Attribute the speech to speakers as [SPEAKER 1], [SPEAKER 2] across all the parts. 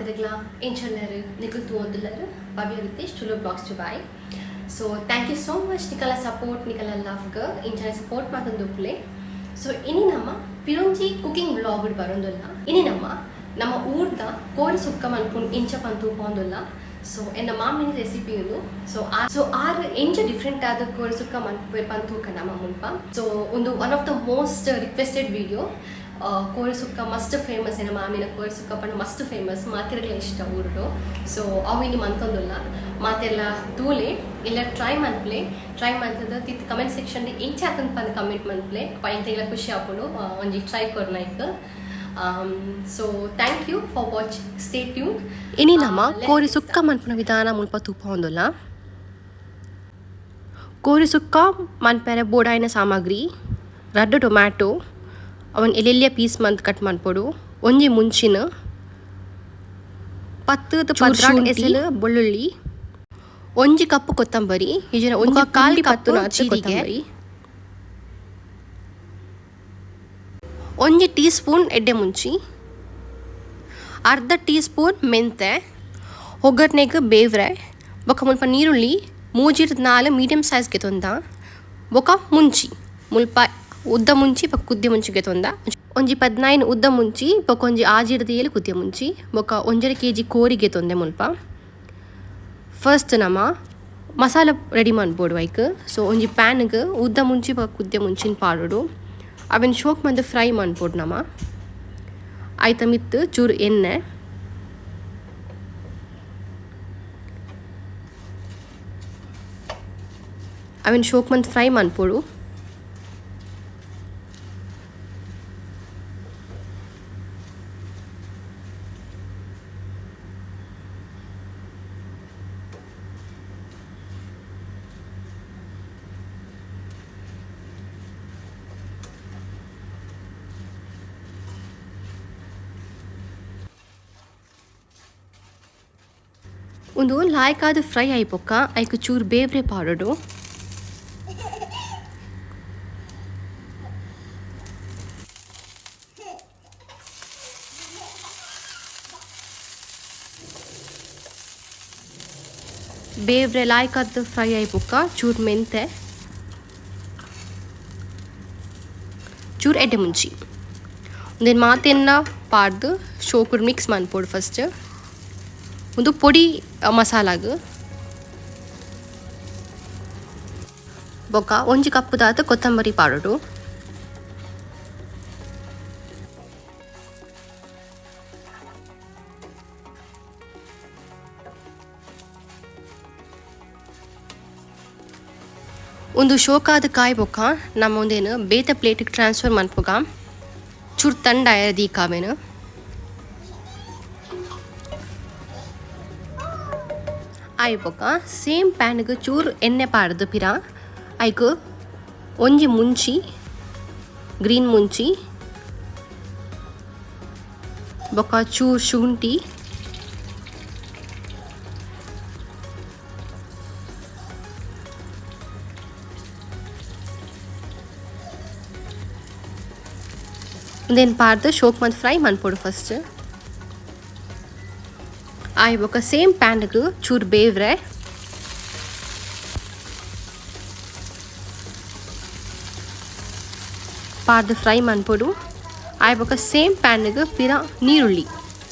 [SPEAKER 1] ಮಾತಿರಗ್ಲ ಎಂಚೊಲ್ಲೆರ್ ನಿಕುಲು ತೂವೊಂದುಲ್ಲೆರ್ Bhavya Ritesh Tulu blogs Dubai. So thank you so much ನಿಕಲ support ನಿಕಲ ಲವ್ಗ್ ಇಂಚನೆ ಸಪೋರ್ಟ್ ಮಲ್ತೊಂದುಪ್ಪುಲೆ. ಸೊ ಇನಿ ನಮ್ಮ ಪಿರೊಂಜಿ ಕುಕಿಂಗ್ ವ್ಲಾಗ್ ಬರೊಂದುಲ್ಲ. ಇನಿ ನಮ್ಮ ನಮ್ಮ ಊರ್ದ ಕೋರಿ ಸುಕ್ಕ ಮನ್ಪುನ್ ಇಂಚ ಪಂದ್ ತೂಪೊಂದುಲ್ಲ. ಸೊ ಎನ್ನ ಮಾಮಿನ ರೆಸಿಪಿ ಉಂದು. ಸೊ ಸೊ ಆರ್ ಎಂಚ ಡಿಫ್ರೆಂಟ್ ಆದ್ ಕೋರಿ ಸುಕ್ಕ ಮನ್ಪುವೆರ್ ಪಂದ್ ತೂಕ ನಮ ಮುಲ್ಪ. ಸೊ ಉಂದು one of the most requested video. ಕೋರಿ ಸುಕ್ಕ ಮಸ್ತ್ ಫೇಮಸ್, ಎನ್ನ ಮಾಮಿನ ಕೋರಿ ಸುಕ್ಕ ಪಂಡ ಮಸ್ತ್ ಫೇಮಸ್, ಮಾತೆರ್ಗ್ಲ ಇಷ್ಟ ಊರುಡು. ಸೊ ಅವು ಇನಿ ಮಂತೊಂದುಲ್ಲ. ಮಾತೆರ್ಲ ತೂಲೆ, ಇಲ್ಲ ಟ್ರೈ ಮನ್ಪುಲೆ. ಟ್ರೈ ಮಲ್ತುದು ತಿರ್ತ್ ಕಮೆಂಟ್ ಸೆಕ್ಷನ್ ಎಂಚ ಆತುಂಡು ಪಂದ್ ಕಮೆಂಟ್ ಮನ್ಪುಲೆ. ಎಂಕ್ಲೆಗ್ಲ ಖುಷಿ ಆಪುಂಡು ಒಂಜಿ try ಕೊರ್ನೈಕ್. So thank you for watching, stay tune.
[SPEAKER 2] ಇನಿ ನಮ ಕೋರಿ ಸುಕ್ಕ ಮನ್ಪುನ ವಿಧಾನ ಮುಲ್ಪ ತೂಪಾವೊಂದುಲ್ಲ. ಕೋರಿ ಸುಕ್ಕ ಮನ್ಪೆರೆ ಬೋಡಾಯಿನ ಸಾಮಗ್ರಿ: ರಡ್ಡ್ ಟೊಮ್ಯಾಟೊ, ಅವನ್ ಎಲ್ಯ ಪೀಸ್ ಮಂತ್ ಕಟ್ ಮನ್ಪೊಡು, ಒಂಜಿ ಮುಂಚಿನ, 10
[SPEAKER 1] ಚೂರು
[SPEAKER 2] 12
[SPEAKER 1] ಶುಂಠಿ,
[SPEAKER 2] ಎಸಲ್ ಬೊಳ್ಳುಳ್ಳಿ, ಒಂಜಿ ಕಪ್ ಕೊತ್ತಂಬರಿ, ಇಜ್ಜಿಂಡ ಒಂಜಿ
[SPEAKER 1] ಕಾಲ್
[SPEAKER 2] ಕಾಲ್
[SPEAKER 1] ಕಪ್
[SPEAKER 2] ಕಪ್
[SPEAKER 1] ಜೀರಿಗೆ,
[SPEAKER 2] ಕೊತ್ತಂಬರಿ, ಒಂಜಿ ಟೀ ಸ್ಪೂನ್ ಎಡ್ಡೆ ಮುಂಚಿ, ಅರ್ಧ ಟೀ ಸ್ಪೂನ್ ಮೆಂತೆ, ಒಗ್ಗರಣೆಗ್ ಬೇವ್ರೆ, ಬೊಕ ಮುಲ್ಪ ನೀರುಳ್ಳಿ ಮೂಜಿರ್ದ್ 4 ಮೀಡಿಯಂ ಸೈಜ್ ಗೆತೊಂದ, ಬೊಕ ಮುಂಚಿ ಮುಲ್ಪ ಉದ್ದ ಮುಂಚಿ ಬೊಕ ಕುದ್ಯ ಮುಂಚಿ ಗೆತೊಂದ, ಒಂಜಿ 15 ಉದ್ದ ಮುಂಚಿ ಬೊಕ ಒಂಜಿ 6 ರ್ದ್ 7 ಕುದ್ಯ ಮುಂಚಿ, ಬೊಕ 1.5 ಕೆಜಿ ಕೋರಿ ಗೆತೊಂದೆ ಮುಲ್ಪ. ಫಸ್ಟ್ ನಮ ಮಸಾಲ ರೆಡಿ ಮನ್ಪೊಡು ಐಕ್. ಸೊ ಒಂಜಿ ಪ್ಯಾನ್ ಗ್ ಉದ್ದ ಮುಂಚಿ ಬೊಕ ಕುದ್ಯ ಮುಂಚಿನ್ ಪಾಡೊಡು, ಅವೆನ್ ಶೋಕ್ ಮಂತ್ ಫ್ರೈ ಮನ್ಪೊಡು ನಮ. ಐತ ಮಿತ್ತ್ ಚೂರು ಎಣ್ಣೆ, ಅವೆನ್ ಶೋಕ್ ಮಂತ್ ಫ್ರೈ ಮನ್ಪೊಡು. ಉಂದು ಲಾಯ್ಕಾದ್ ಫ್ರೈ ಆಯಿಪೊಕ್ಕ ಐಕ್ ಚೂರು ಬೇವ್ರೆ ಪಾಡೊಡು. ಬೇವ್ರೆ ಲಾಯ್ಕಾದ್ ಫ್ರೈ ಆಯಿಪೊಕ್ಕ ಚೂರು ಮೆಂತೆ, ಚೂರು ಎಡ್ಡೆ ಮುಂಚಿ, ಉಂದೆನ್ ಮಾತೆನ್ನ ಪಾಡ್ದ್ ಶೋಕುಡು ಮಿಕ್ಸ್ ಮನ್ಪೊಡು ಫಸ್ಟ್. ಉಂದು ಪೊಡಿ ಮಸಾಲಾಗ್. ಬೊಕ ಒಂಜಿ ಕಪ್ ದಾತ್ ಕೊತ್ತಂಬರಿ ಪಾಡೊಡು. ಉಂದು ಶೋಕಾದ ಕಾಯಿ ಬೊಕ್ಕ ನಮ್ಮ ಉಂದೆನ್ ಬೇತೆ ಪ್ಲೇಟ್ ಟ್ರಾನ್ಸ್ಫರ್ ಮನ್ಪುಗ. ಚೂರು ತಂಡ ದೀಕಾವೆನ್. ಆಯಿ ಬೊಕ್ಕ ಸೇಮ್ ಪ್ಯಾನ್ಗ್ ಚೂರು ಎಣ್ಣೆ ಪಾಡ್ದು ಪಿರ ಐಕ್ ಒಂಜಿ ಮುಂಚಿ, ಗ್ರೀನ್ ಮುಂಚಿ, ಬೊಕ್ಕ ಚೂರು ಶುಂಠಿ, ಉಂದೆನ್ ಪಾಡ್ದು ಶೋಕ್ ಮಂತ್ ಫ್ರೈ ಮನ್ಪೊಡು ಫಸ್ಟ್. ಆಯಿ ಬೊಕ್ಕ ಸೇಮ್ ಪ್ಯಾನ್ಗ್ ಚೂರು ಬೇವ್ರೆ, ಪಾಡ್ದು ಫ್ರೈ ಮನ್ಪೊಡು. ಆಯಿ ಬೊಕ್ಕ ಸೇಮ್ ಪ್ಯಾನ್ಗ್ ಪಿರ ನೀರುಳ್ಳಿ,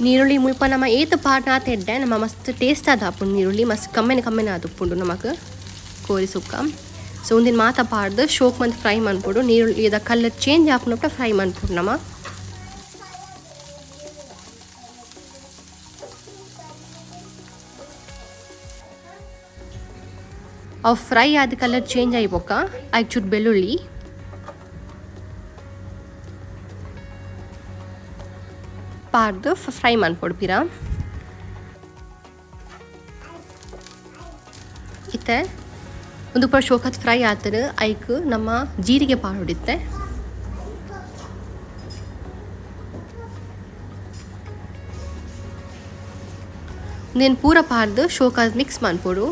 [SPEAKER 2] ನೀರುಳ್ಳಿ ಮುಲ್ಪ ನಮ ಏತ್ ಪಾಡ್ನಾತ್ ಎಡ್ಡೆ ನಮ ಮಸ್ತ್ ಟೇಸ್ಟ್ ಆದ್ ಆಪುಂಡು. ನೀರುಳ್ಳಿ ಮಸ್ತ್ ಕಮ್ಮೆನೆ ಕಮ್ಮೆನೆ ಆದುಪ್ಪುಂಡು ನಮಕ್ ಕೋರಿ ಸುಕ್ಕ. ಸೊ ಉಂದೆನ್ ಮಾತ ಪಾಡ್ದು ಶೋಕ್ ಮಂತ್ ಫ್ರೈ ಮನ್ಪೊಡು. ನೀರುಳ್ಳಿದ ಕಲರ್ ಚೇಂಜ್ ಆಪುನಪ್ಪ ಫ್ರೈ ಮನ್ಪೊಡು ನಮ. ಅವು ಫ್ರೈ ಆದ ಕಲರ್ ಚೇಂಜ್ ಆಯಿ ಬೊಕ್ಕ ಐಕ್ ಚೂರು ಬೆಳ್ಳುಳ್ಳಿ, ಪಾಡ್ದು ಫ್ರೈ ಮನ್ಪೊಡು ಪಿರ. ಇತ್ತೆ ಉಂದು ಪೂರ ಶೋಕತ್ ಫ್ರೈ ಆತುಂಡು. ಐಕ್ ನಮ್ಮ ಜೀರಿಗೆ ಪಾಡೊಡಿತ್ತೆ. ಉಂದೆನ್ ಪೂರ ಪಾಡ್ದು ಶೋಕಾದ್ ಮಿಕ್ಸ್ ಮನ್ಪೊಡು.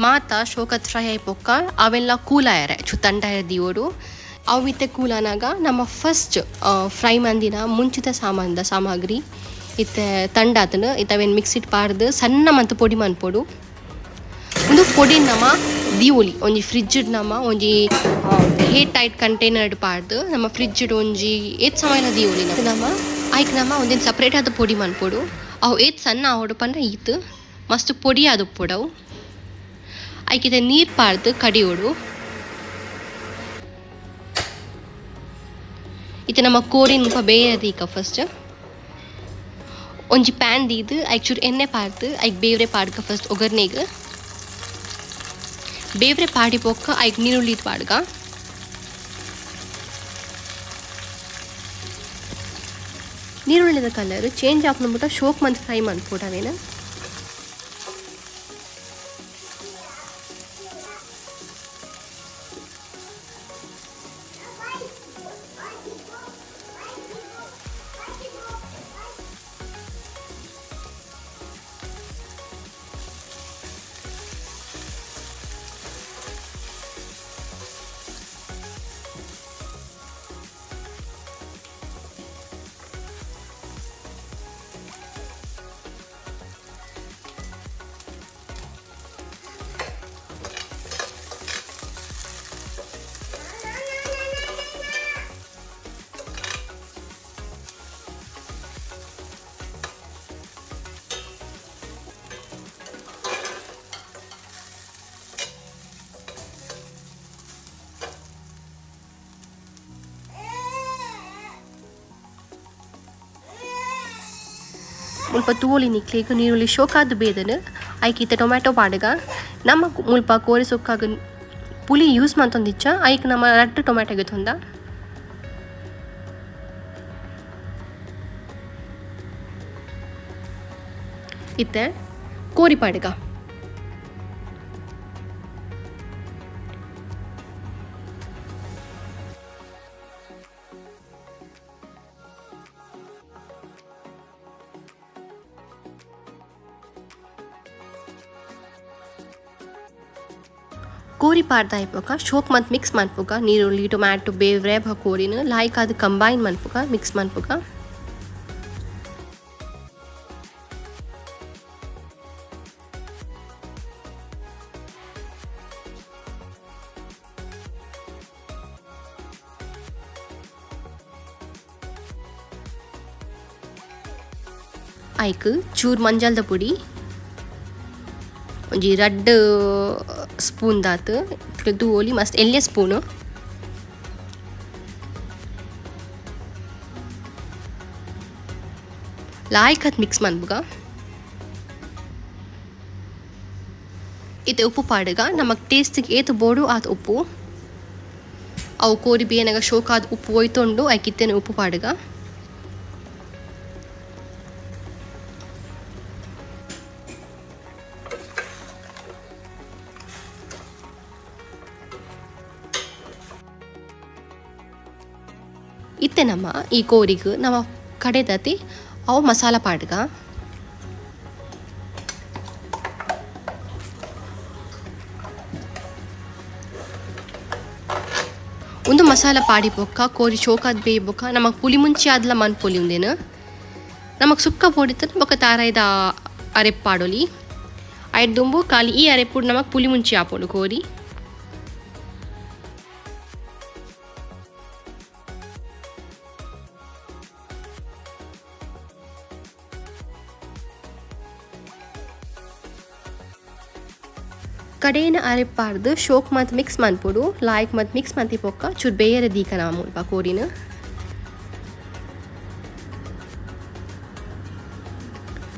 [SPEAKER 2] ಮಾತ ಶೋಕತ್ ಫ್ರೈ ಆಯ್ಪೊಕ್ಕ ಅವೆಲ್ಲ ಕೂಲಾಯರೆ ಚು ತಂಡಾಯ ದಿಯೋಡು. ಅವು ಇತ್ತೆ ಕೂಲಾನಾಗ ನಮ್ಮ ಫಸ್ಟ್ ಫ್ರೈ ಮಂದಿನ ಮುಂಚಿತ ಸಾಮಾನ್ದ ಸಾಮಗ್ರಿ ಇತ್ತೆ ತಂಡಾತನು ಇತ್ತೆ ಅವೇನು ಮಿಕ್ಸಿಟ್ ಪಾಡ್ದು ಸಣ್ಣ ಮಂತು ಪೊಡಿ ಮನ್ಪೊಡು. ಉಂದು ಪೊಡಿ ನಮ ದೀವೊಲಿ ಒಂಜಿ ಫ್ರಿಜ್ ನಮ ಒಂಜಿ hair tight container ಪಾಡ್ದು ನಮ್ಮ ಫ್ರಿಜ್ ಒಂಜಿ ಏತ್ ಸಮಯಲ ದೀವೊಲಿ ನಮ ಐಕ್ ನಮ ಒಂದಿನ ಸಪ್ರೇಟ್ ಆದ ಪೊಡಿ ಮನ್ಪೊಡು. ಅವು ಏತ್ ಸಣ್ಣ ಆವೊಡು ಪಂಡ ಈತ್ ಮಸ್ತ್ ಪೊಡಿ ಆದ್ ಉಪ್ಪೊಡವು. ಐಕಿದೆ ನೀರು ಪಾಡ್ದು ಕಡಿಯೋಡು. ಇತ್ತೆ ನಮ್ಮ ಕೋರಿನ ಮುಖ ಬೇಯದೀಕ ಫಸ್ಟ್ ಒಂಜಿ ಪ್ಯಾನ್ ದೀದು ಐಕ್ ಚೂರು ಎಣ್ಣೆ ಪಾಡ್ದು ಐಕ್ ಬೇವ್ರೆ ಪಾಡ್ಕ ಫಸ್ಟ್ ಒಗ್ಗರ್ನೆಗ್ ಬೇವ್ರೆ ಪಾಡಿ ಬೊಕ್ಕ ಐಕ್ ನೀರುಳ್ಳಿ ಪಾಡ್ಗ. ನೀರುಳ್ಳಿದ ಕಲರ್ ಚೇಂಜ್ ಆಪುನ ಶೋಕ್ ಮಂತ್ ಫ್ರೈ ಮನ್ಪೊಡು ಅವೇನು. ಮುಲ್ಪ ತೂವೊಲಿ ನಿಕ್ಲೆಗ್ ನೀರುಳ್ಳಿ ಶೋಕಾದ್ ಬೇದನು ಐಕ್ ಇತ್ತೆ ಟೊಮ್ಯಾಟೊ ಪಾಡುಗ. ನಮ್ಮ ಮುಲ್ಪ ಕೋರಿ ಸುಕ್ಕಾಗ ಪುಲಿ ಯೂಸ್ ಮಂತೊಂದಿಚ್ಚ ಐಕ್ ನಮ್ಮ ರಡ್ಡ್ ಟೊಮ್ಯಾಟೊ ಗೆತೊಂದ. ಇತ್ತೆ ಕೋರಿ ಪಾಡುಗ. ಕೋರಿ ಪಾಡ್ದಾಯಿಪೊಕ ಶೋಕ್ ಮಂತ್ ಮಿಕ್ಸ್ ಮನ್ಪುಗ. ನೀರುಳ್ಳಿ ಟೊಮ್ಯಾಟೊ ಬೇವ್ರೆ ಬೊಕ ಕೋರಿನ ಲಾಯ್ಕ್ ಅದು ಕಂಬೈನ್ ಮನ್ಪುಗ ಮಿಕ್ಸ್ ಮನ್ಪುಗ. ಐಕ್ ಚೂರು ಮಂಜಲ್ದ ಪೊಡಿ ಒಂಜಿ ರಡ್ಡ್ ಸ್ಪೂನ್ ದಾತ್ ತೂವೊಲಿ ಮಸ್ತ್ ಎಲ್ಯ ಸ್ಪೂನು. ಲಾಯ್ಕ್ ಮಿಕ್ಸ್ ಮನ್ಪುಗ. ಇತ್ತೆ ಉಪ್ಪು ಪಾಡುಗ ನಮಕ್ ಟೇಸ್ಟಿಗೆ ಏತ್ ಬೋಡು ಆತ್ ಉಪ್ಪು. ಅವು ಕೋರಿ ಬೇಯನಗ ಶೋಕಾದ್ ಉಪ್ಪು ಒಯ್ತೊಂಡು ಐಕ್ ಇತ್ತೆನೆ ಉಪ್ಪು ಪಾಡುಗ. ಇತ್ತೆ ನಮ್ಮ ಈ ಕೋರಿಗ್ ನಮ್ಮ ಕಡೆದತಿ ಅವು ಮಸಾಲ ಪಾಡ್ಗ. ಒಂದು ಮಸಾಲ ಪಾಡಿ ಬೊಕ್ಕ ಕೋರಿ ಶೋಕಾದ್ ಬೇಯ್ ಬೊಕ್ಕ ನಮಕ್ ಪುಲಿ ಮುಂಚಿ ಆದ್ಲ ಮನ್ಪೊಲಿ ಉಂದೇನು. ನಮಕ್ ಸುಕ್ಕ ಪೊಡಿತ ಬೊಕ್ಕ ತಾರಾಯ್ದ ಅರೆಪ್ಪು ಪಾಡೊಲಿ. ಐಟ್ ದುಂಬು ಖಾಲಿ ಈ ಅರೆಪ್ಪುಡು ನಮಕ್ ಪುಲಿ ಮುಂಚಿ ಆಪೊಡು ಕೋರಿ. ಕಡೇನ ಅರೆಪ್ಪಾರ್ದು ಶೋಕ್ ಮತ್ ಮಿಕ್ಸ್ ಮನ್ಪೊಡು. ಲಾಯ್ಕ್ ಮತ್ ಮಿಕ್ಸ್ ಮಂತಿ ಬೊಕ್ಕ ಚೂರು ಬೇಯರೆ ದೀಕನ ಮುಲ್ಪ ಕೋರಿನ.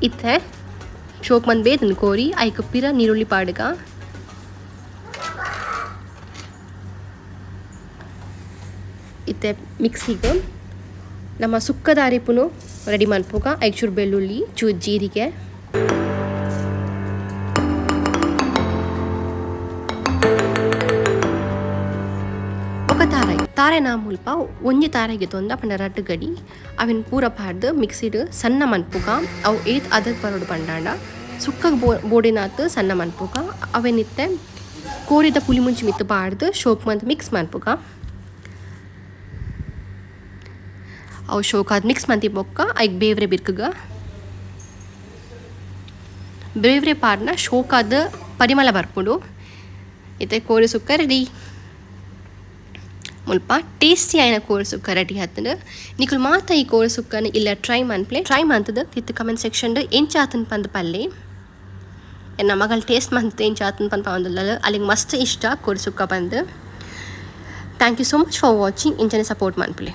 [SPEAKER 2] ಇತ್ತೆ ಶೋಕ್ ಮಂತ್ ಬೇದನ್ ಕೋರಿ ಐಕ್ ಪಿರ ನೀರುಳ್ಳಿ ಪಾಡುಗ. ಇತ್ತೆ ಮಿಕ್ಸಿಗ್ ನಮ್ಮ ಸುಕ್ಕದ ಅರೆಪುನು ರೆಡಿ ಮನ್ಪುಗ. ಐಕ್ ಚೂರು ಬೆಳ್ಳುಳ್ಳಿ ಚೂರು ಜೀರಿಗೆ ತಾರಾಯಿ ತಾರೆ ನಾ ಮುಲ್ಪ ಒಂಜಿ ತಾರೆಗೆ ತೊಂದ ಪಂಡ ರಡ್ಡ್ ಗಡಿ ಅವೆನ್ ಪೂರ ಪಾಡ್ದು ಮಿಕ್ಸಿಡ್ ಸಣ್ಣ ಮನ್ಪುಗ. ಅವು ಏತ್ ಅದಕ್ ಬರೋಡು ಪಂಡಾಂಡ ಸುಕ್ಕಗ್ ಬೋಡಿನಾತ್ ಸಣ್ಣ ಮನ್ಪುಗ. ಅವೆನಿತ್ತೆ ಕೋರಿದ ಪುಲಿ ಮುಂಚಿ ಮಿತ್ತ್ ಪಾಡ್ದ್ ಶೋಕ್ ಮಂತ್ ಮಿಕ್ಸ್ ಮನ್ಪುಗ. ಅವು ಶೋಕಾದ್ ಮಿಕ್ಸ್ ಮಂತಿ ಬೊಕ್ಕ ಐಕ್ ಬೇವ್ರೆ ಬಿರ್ಕ್ಗ. ಬೇವ್ರೆ ಪಾಡ್ನ ಶೋಕಾದ್ ಪರಿಮಳ ಬರ್ಪುಂಡು. ಇತ್ತೆ ಕೋರಿ ಸುಕ್ಕ ರೆಡಿ. ಮುಲ್ಪ ಟೇಸ್ಟಿ ಆಯಿನ ಕೋರಿ ಸುಕ್ಕ ರೆಡಿ ಆತುಂಡು. ನಿಕುಲು ಮಾತ ಈ ಕೋರಿ ಸುಕ್ಕನ್ ಇಲ್ಲ ಟ್ರೈ ಮನ್ಪುಲೆ. ಟ್ರೈ ಮಂತುದು ತಿತ್ತು ಕಮೆಂಟ್ ಸೆಕ್ಷನ್ ಎಂಚ ಆತುಂಡು ಪಂದ್ ಪಲ್ಲೆ. ಎನ್ನ ಮಗಳು ಟೇಸ್ಟ್ ಮಂತ್ ಎಂಚ ಆತುಂಡು ಪಂದ್ ಪನೊಂದುಲ್ಲಲ್. ಅಲೆಗ್ ಮಸ್ತ್ ಇಷ್ಟ ಕೋರಿ ಸುಕ್ಕ ಪಂದ್. Thank you so much for watching. ಇಂಚನೆ ಸಪೋರ್ಟ್ ಮನ್ಪುಲೆ.